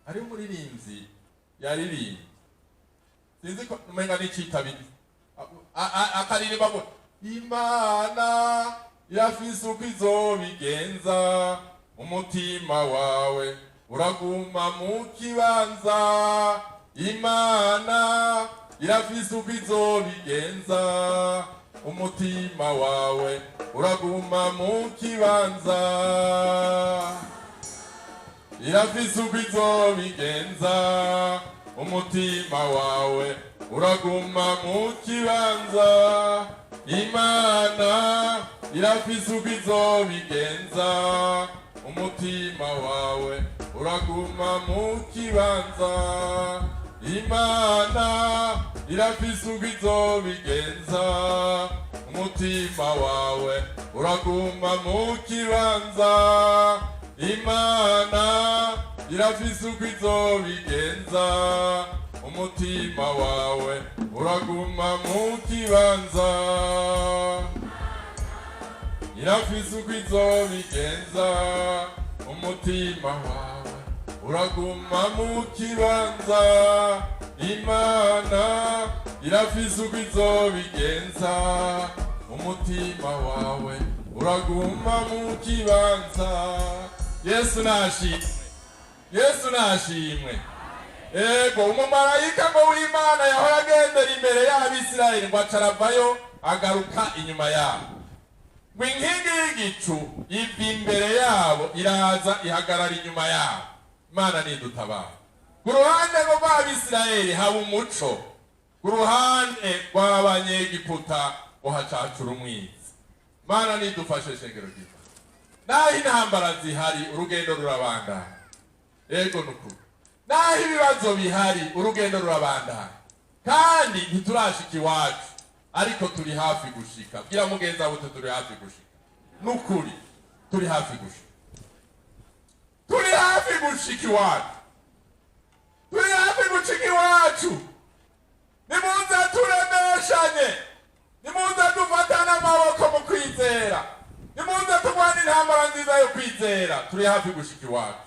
Hariho umuririmbyi yaririmbye, sinzi ko umenga n'icitabiri, akaririmba ngo "Imana irafise uko izobigenza, umutima wawe uraguma mu kibanza. Imana irafise uko izobigenza, umutima wawe uraguma mu kibanza. Irafise uko izobigenza, umutima wawe uraguma mu kibanza. Imana irafise uko izobigenza, umutima wawe uraguma mu kibanza. Imana irafise uko izobigenza, umutima wawe uraguma mu kibanza. Imana irafise uko izobigenza, umutima wawe uraguma mu kibanza. Irafise uko izobigenza, umutima wawe uraguma mu kibanza. Imana irafise uko izobigenza, umutima wawe uraguma mu kibanza." Yesu nashimwe, Yesu nashimwe. Ego, umumarayika ngo w'Imana yahora agendera imbere y'Abisirayeli ngo acaravayo, agaruka inyuma yabo, ngo inkingi y'igicu iva imbere yabo, iraza ihagarara inyuma yabo. Imana nidutabara. Ku ruhande ngo rw'Abisirayeli haba umuco, ku ruhande rw'Abanyegiputa ngo hacacura umwiza. Imana nidufashe, shengero ry'Imana. Naho intambara zihari, urugendo rurabandanya. Ego, nukuri, naho ibibazo bihari, urugendo rurabandanya, kandi ntiturashika iwacu, ariko turi hafi gushika. Bwira mugenzi wawe uti: "Turi hafi gushika." Nukuri turi hafi gushika, turi hafi gushika iwacu, turi hafi gushika iwacu. Nimuze turemeshanye, nimuze dufatane amaboko mu kwizera, nimuze turwane intambara nziza yo kwizera. Turi hafi gushika iwacu.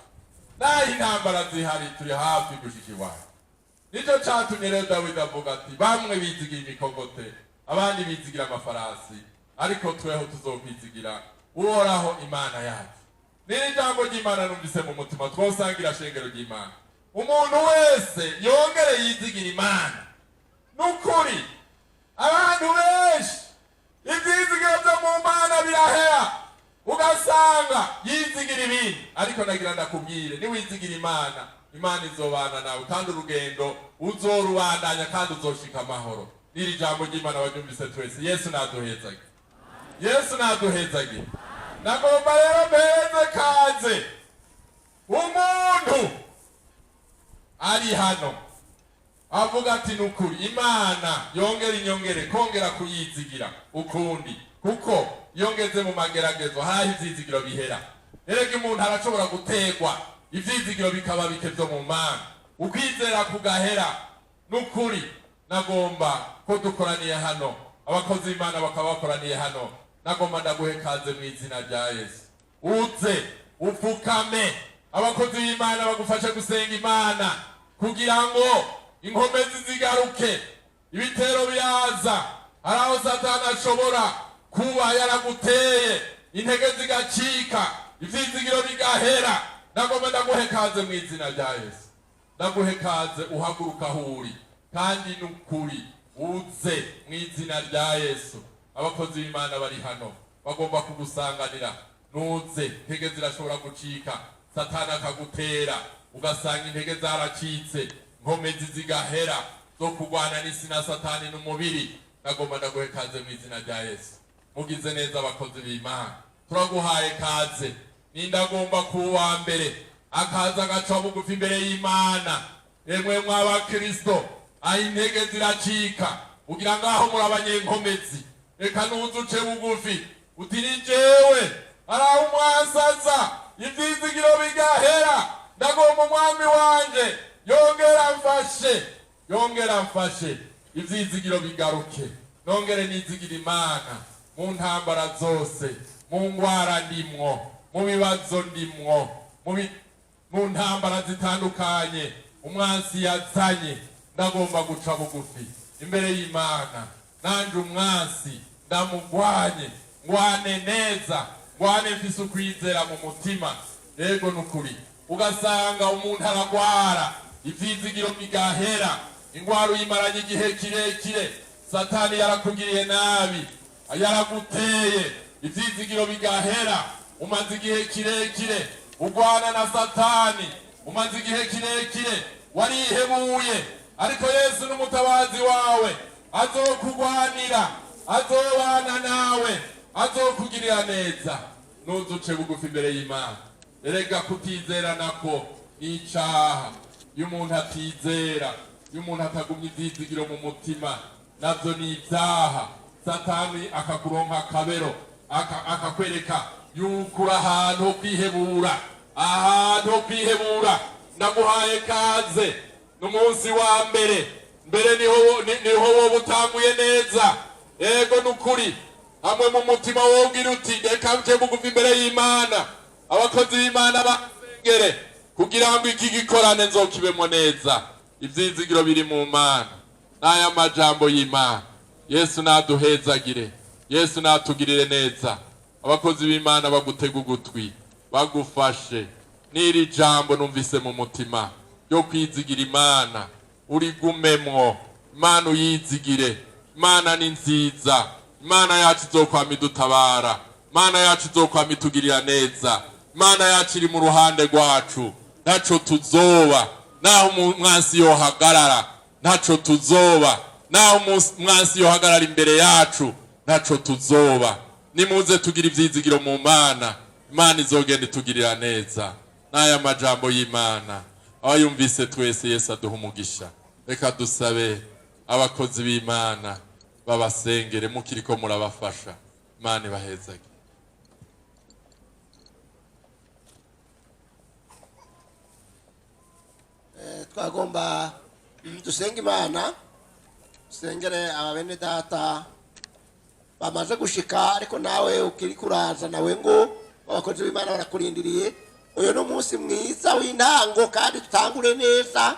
Naho intambara zihari, turi hafi gushika iwacu. Nicyo catumye rero Dawidi avuga ati: "Bamwe bizigira imikogote, abandi bizigira amafarasi, ariko tweho tuzokwizigira Uhoraho Imana yacu." N'iri jambo ry'Imana numvise mu mutima twosangira, shengero ry'Imana: umuntu wese yongere yizigira Imana. Nukuri abantu benshi ivyizigiro vyo mu Mana birahera, ugasanga yizigira ibindi. Ariko nagira ndakubwire: niwizigira Imana, Imana izobana nawe, kandi urugendo uzorubandanya, kandi uzoshika amahoro. N'iri jambo ry'Imana baryumvise twese. Yesu naduhezage, Yesu naduhezage. Nagomba rero mpeze kaze umuntu ari hano avuga ati: "Nukuri Imana yongera inyongere kongera kuyizigira ukundi," kuko iyo ngeze mu mageragezo haraho ivyizigiro bihera. Erega umuntu arashobora gutegwa, ivyizigiro bikaba bike vyo mu Mana, ukwizera kugahera. Nukuri nagomba ko dukoraniye hano, abakozi b'Imana bakaba bakoraniye hano, nagomba ndaguhe kaze mu izina rya Yesu. Uze upfukame, abakozi b'Imana bagufashe gusenga Imana kugira ngo inkomezi zigaruke. Ibitero biraza, hari aho Satani ashobora kuba yaraguteye, intege zigacika, ivyizigiro bigahera. Nagomba ndaguhe kaze mu izina rya Yesu. Ndaguhe kaze, uhaguruka aho uri, kandi nukuri uze mu izina rya Yesu. Abakozi b'Imana bari hano bagomba kugusanganira. Nuze. Intege zirashobora gucika, Satani akagutera, ugasanga intege zaracitse, nkomezi zigahera zo kurwana n'isi na Satani n'umubiri. Nagomba ndaguhe kaze mu izina rya Yesu. Mugize neza, abakozi b'Imana, turaguhaye kaze. Nindagomba kuba uwa mbere akaza agaca bugufi imbere y'Imana. Emwe mw'abakristo, aho intege ziracika, ugira ngaho muri abanyenkomezi, reka nuze uce bugufi uti: "Ni jewe." Hari aho umwasaza ivyizigiro bigahera. Ndagomba umwami wanje yongera mfashe, yongera mfashe, ivyizigiro bigaruke, nongere nizigira Imana mu ntambara zose, mu ngwara ndimwo, mu bibazo ndimwo, mu bi Mu ntambara zitandukanye umwansi yazanye, ndagomba guca bugufi imbere y'Imana, nanje umwansi ndamugwanye, ngwane neza, ngwane mfise ukwizera mu mutima. Yego, nukuri, ugasanga umuntu aragwara, ivyizigiro bigahera, ingwara uyimaranye igihe kirekire, Satani yarakugiriye nabi, yaraguteye, ivyizigiro bigahera. Umaze igihe kirekire ugwana na Satani, umaze igihe kirekire warihebuye, ariko Yesu n'umutabazi wawe, azokugwanira, azobana nawe, azokugirira neza nuzuce bugufi imbere y'Imana. Erega kutizera nako ni icaha. Iyo umuntu atizera, iyo umuntu atagumya ivyizigiro mu mutima, navyo ni ibyaha. Satani akakuronka akabero, akakwereka yuko uri ahantu ho kwihebura, ahantu ho kwihebura. Ndaguhaye kaze n'umunsi wa mbere mbere, niho woba utanguye neza. Ego, nukuri, hamwe mu mutima wobwira uti: "Reka nce bugufi imbere y'Imana, abakozi b'Imana basengere kugira ngo iki gikorane nzokibemo neza." Ivyizigiro biri mu Mana n'aya majambo y'Imana. Yesu naduhezagire, Yesu natugirire neza. Abakozi b'Imana bagutega ugutwi, bagufashe n'iri jambo numvise mu mutima ryo kwizigira Imana. Urigumemwo, Imana uyizigire. Imana ni nziza, Imana yacu izokwama idutabara, Imana yacu izokwama itugirira neza. Imana yacu iri mu ruhande rwacu, ntaco tuzoba. Naho umwansi yohagarara, ntaco tuzoba. Naho umwansi yohagarara imbere yacu, ntaco tuzoba. Nimuze tugira ivyizigiro mu Mana, Imana izogenda itugirira neza. N'aya majambo y'Imana, abayumvise twese, Yesu aduha umugisha. Reka dusabe abakozi b'Imana babasengere mukiriko murabafasha. Imana ibahezage. Twagomba dusenga Imana, dusengere aba bene data bamaze gushika, ariko nawe ukiri kuraza nawe ngo abakozi b'Imana barakurindiriye. Uyu ni umunsi mwiza w'intango, kandi dutangure neza,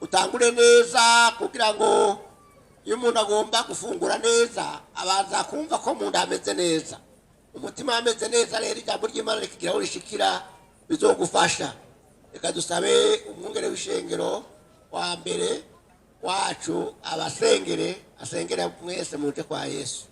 utangure neza, kugira ngo iyo umuntu agomba gufungura neza abanza kumva ko mu nda hameze neza, umutima hameze neza. Rero ijambo ry'Imana rikigira aho rishikira, bizogufasha. Reka dusabe umwungere w'ishengero wa mbere wacu abasengere, asengere mwese muje kwa Yesu.